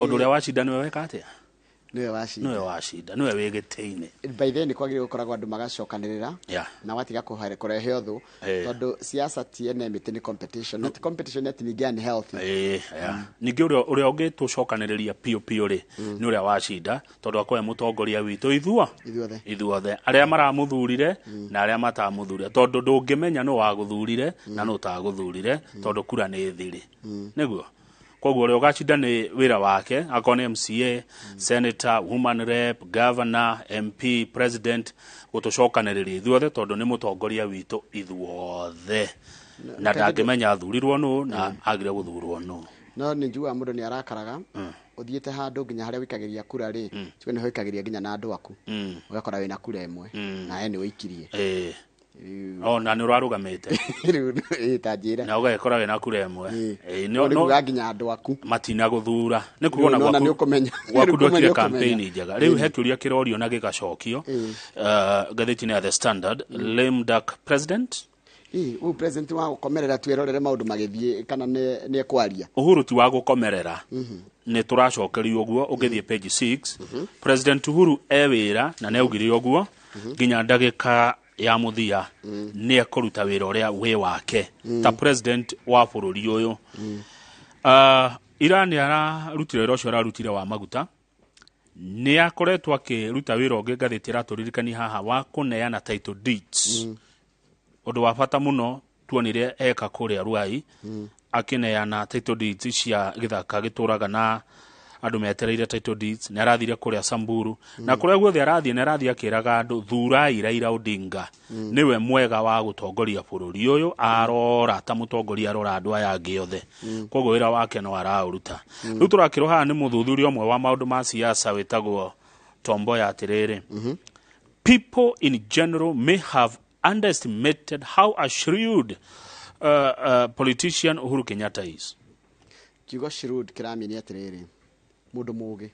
Tondũ ũrĩa wacinda nĩwe weka atĩa? Nĩwe wacinda. Nĩwe wacinda, nĩwe wĩ gĩtĩ-inĩ. By then nĩ kwagĩrĩire gũkoragwo andũ magacokanĩrĩra na watiga kũrehe ũthũ, tondũ siasa ti enmity, nĩ competition, na ti competition ati ningĩ unhealthy. Yeah. Ningĩ ũrĩa ũngĩtũcokanĩrĩria piũ piũ rĩ, nĩ ũrĩa wacinda, tondũ akorwo e mũtongoria witũ ithuo ithuothe, ithuothe, arĩa maramũthurire na arĩa matamũthurire, tondũ ndũngĩmenya nũ wagũthurire na nũ ũtagũthurire, tondũ kura nĩ thiri. Nĩguo koguo ũrĩa ũgacinda nĩ wĩra wake, akorwo nĩ MCA, senator, woman rep, governor, MP, president, gũtũcokanĩrĩria ithuothe, tondũ nĩ mũtongoria witũ ithuothe, na ndangĩmenya athurirwo nũ na agire gũthurwo nũ. No nĩ njiguaga mũndũ nĩ arakaraga ũthiĩte handũ nginya harĩa wĩikagĩria kura rĩ, tuge nĩho wĩikagĩria nginya na andũ aku, ũgakora wĩna kura ĩmwe na we nĩ ũikirie. O na nĩ ũrarũgamĩte. Rĩu ta njĩra. Na ũgagĩkora wĩna kura ĩmwe. Rĩu nĩ kuga nginya andũ aku matinagũthura, nĩ kuga ona Rĩu nona nĩ ũkũmenya. Gwaku Rĩu ndwekire ũkũmenya. Campaign njega. Rĩu he kĩũria kĩrorio na gĩgacokio ngathĩti-inĩ ya The Standard, lame duck president. Ĩ, ũyũ president wa gũkomerera twĩrorere maũndũ magĩthiĩ, kana nĩ ekwaria? Uhuru ti wa gũkomerera, nĩ tũracokerio ũguo. Ũngĩthiĩ page 6, President Uhuru e wĩra na nĩ augire ũguo nginya ndagĩka ya mũthia nĩ ekũruta wĩra ũrĩa wĩ wake ta president wa bũrũri ũyũ. Ira nĩ ararutire wĩra ũcio ararutire wa maguta, nĩ akoretwo akĩruta wĩra ũngĩ, ngathĩti ĩratũririkania haha, wa kũneana title deeds, ũndũ wa bata mũno tuonire eka kũrĩa Ruai, akĩneana title deeds cia gĩthaka gĩtũraga na andũ metereire title deeds. Nĩ arathire kũrĩa Samburu na kũrĩa guothe arathiĩ, nĩ arathiĩ akĩraga andũ, thurai Raila Odinga, nĩwe mwega wa gũtongoria bũrũri ũyũ, arora ta mũtongoria, arora andũ aya angĩ othe. Koguo wĩra wake no araũruta. Rĩu tũrakĩrwo haha nĩ mũthuthuria ũmwe wa maũndũ ma siasa wĩtagwo Tomboya atĩrĩrĩ, "People in general may have underestimated how a shrewd politician Uhuru Kenyatta is." Kiugo shrewd kĩramini atĩrĩrĩ, mũndũ mũgĩ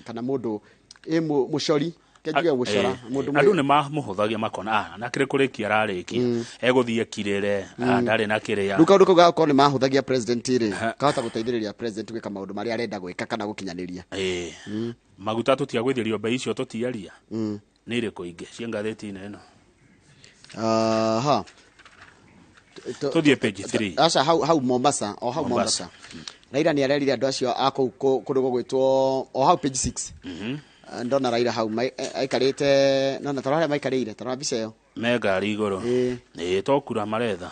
kana mũndũ ĩ mũcori, kenjuge gũcora mũndũ. Andũ nĩ mamũhũthagia makona, na kĩrĩ kũrĩkia ararĩkia, egũthiĩ ekirĩre, ndarĩ na kĩrĩa. Rĩu kaũndũ kau gakorwo nĩ mahũthagia president rĩ, kahota gũteithĩrĩria president gwĩka maũndũ marĩa arenda gwĩka kana gũkinyanĩria. Maguta tũtiagwĩthĩrio mbei icio, tũtiaria nĩ irĩkũ ingĩ cia ngathĩti-inĩ ĩno? Aha. Tũthiĩ page 3. Aca, hau Mombasa, o hau Mombasa. Mombasa. Raila nĩ arerire andũ acio a kũu kũndũ gũgwĩtwo o hau page 6. Ndona Raila hau aikarĩte, nona tarora harĩa maikarĩire, tarora mbica ĩyo. Me ngari igũrũ. Ĩĩ, to kura maretha.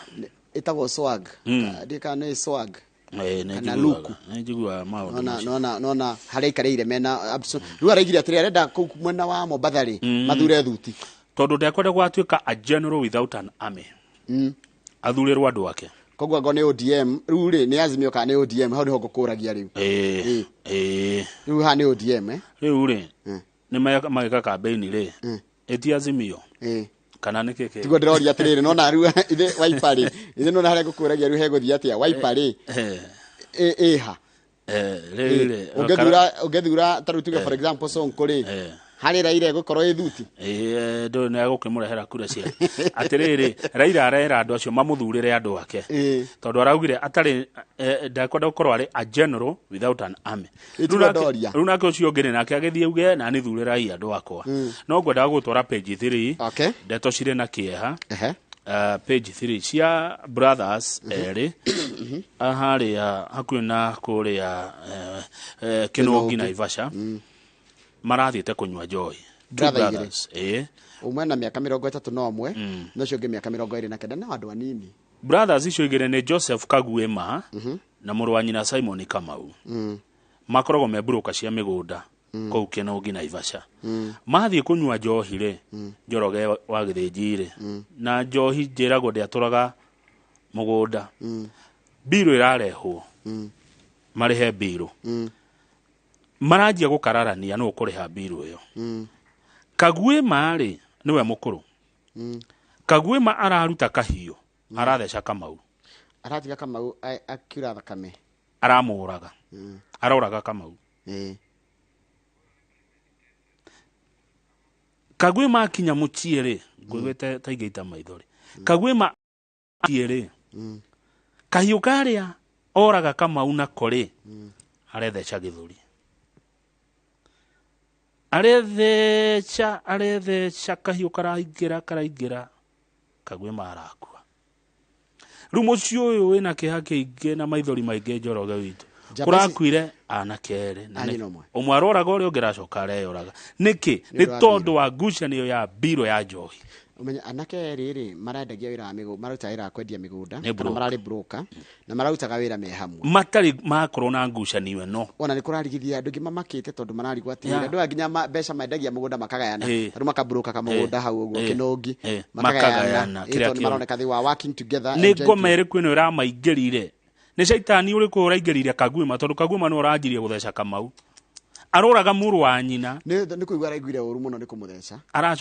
Ĩtagwo swag. Ndiĩ kana nĩ swag. Nĩ Kana njiguaga, nĩ njiguaga maũndũ nona macio. Nona harĩa aikarĩire mena rĩu araigire atĩrĩ, arenda kũu mwena wa Mombatha rĩ, mathure thuti. Tondũ ndekwenda gwatuĩka a general without an army, athurĩrwo andũ ake. Koguo ngo nĩ ODM rĩu rĩ, nĩ Azimio kana nĩ ODM? Hau nĩho ngũkũragia rĩu. Ĩĩ. Rĩu haha nĩ ODM, eh? Rĩu rĩ, nĩ magĩka campaign rĩ, ĩti Azimio kana nĩ kĩkĩ? Tiguo ndĩroria atĩrĩrĩ, nona rĩu ithe Wiper rĩ, ithe nona harĩa ngũkũragia rĩu hegũthiĩ atĩa Wiper rĩ, ĩha? Rĩu rĩ, Ũngĩthura ta rĩu tuge, for example, Sonko rĩ, harĩ Raila ĩgũkorwo ĩ thuti? Ĩĩ, ndũĩ nĩ egũkĩmũrehera kura cia atĩrĩrĩ, Raila arera andũ acio mamũthurĩre andũ ake, tondũ araugire atarĩ ndakwenda gũkorwo arĩ a general without an army. Ĩ, Rĩu tiguo ndoria. Rĩu nake ũcio ũngĩ rĩ, nake agĩthiĩ auge na nĩ thurĩrai andũ akwa. No ngwendaga gũtwara page 3. Ndeto cirĩ na kĩeha. Page 3 cia brothers erĩ harĩa hakuhĩ na kũrĩa Kĩnũngi, Naivasha, marathiĩte kũnyua njohi. Two Brother igĩrĩ. brothers, ĩĩ. Ũmwe na mĩaka 31 na ũcio ũngĩ mĩaka 29, no andũ anini. Brothers icio igĩrĩ nĩ Joseph Kaguĩma na mũrũ wa nyina Simon Kamau. Makoragwo me broker cia mĩgũnda kũu Kĩnũngi, Naivasha. Mathiĩ kũnyua njohi rĩ, Njoroge wa Gĩthĩnji rĩ, na njohi njĩragwo ndĩatũraga mũgũnda. Mbirũ ĩrarehwo marĩhe mbirũ, maranjia gũkararania nũ ũkũrĩha mbirũ ĩyo. Kaguĩma rĩ, nĩwe mũkũrũ. Kaguĩma araruta kahiũ, aratheca Kamau. Aratiga Kamau akiura thakame. Aramũraga, aroraga Kamau. Kaguĩma akinya mũciĩ rĩ, ngũiguĩte ta ingĩita maithori. Kaguĩma akiĩ rĩ, kahiũ karĩa oraga Kamau nako rĩ, aretheca gĩthũri. Aretheca, aretheca, kahiũ karaingĩra, karaingĩra, Kagwema arakua. Rĩu mũciĩ ũyũ wĩna kĩeha kĩingĩ na maithori maingĩ. Njoroge witũ, Njamba ici- kũrakuire anake erĩ na A nĩ- nyina ũmwe. Ũmwe aroraga ũrĩa ũngĩ, aracoka areyoraga. Nĩkĩ? Nĩ ũndũ wa tondũ wa ngucanio ya mbirũ ya njohi. Ũmenye anake erĩ rĩ, marendagia wĩra wa mĩgũnda, marutaga wĩra wa kwendia mĩgũnda Nĩ kana broker. Mararĩ broker na mararutaga wĩra me hamwe. Matarĩ makorwo na ngucanio ĩno. Ona nĩ kũrarigithia andũ aingĩ mamakĩte tondũ mararigwo atĩrĩrĩ, andũ aya nginya mbeca mendagia mũgũnda makagayana, tarĩu makaburoka kamũgũnda hau ũguo kĩnũngi, Makagayana, makagayana kĩrĩa tondũ nĩ maroneka they were working together nĩ and ngoma jointly. ĩrĩkũ ĩno ĩramaingĩrire? Nĩ caitani ũrĩkũ ũraingĩrire Kagwima? Tondũ Kagwima nĩ ũranjirie gũtheca Kamau, aroraga mũrũ wa nyina. Nĩ kũigua araiguire ũru mũno nĩ kũmũtheca. Aracoka.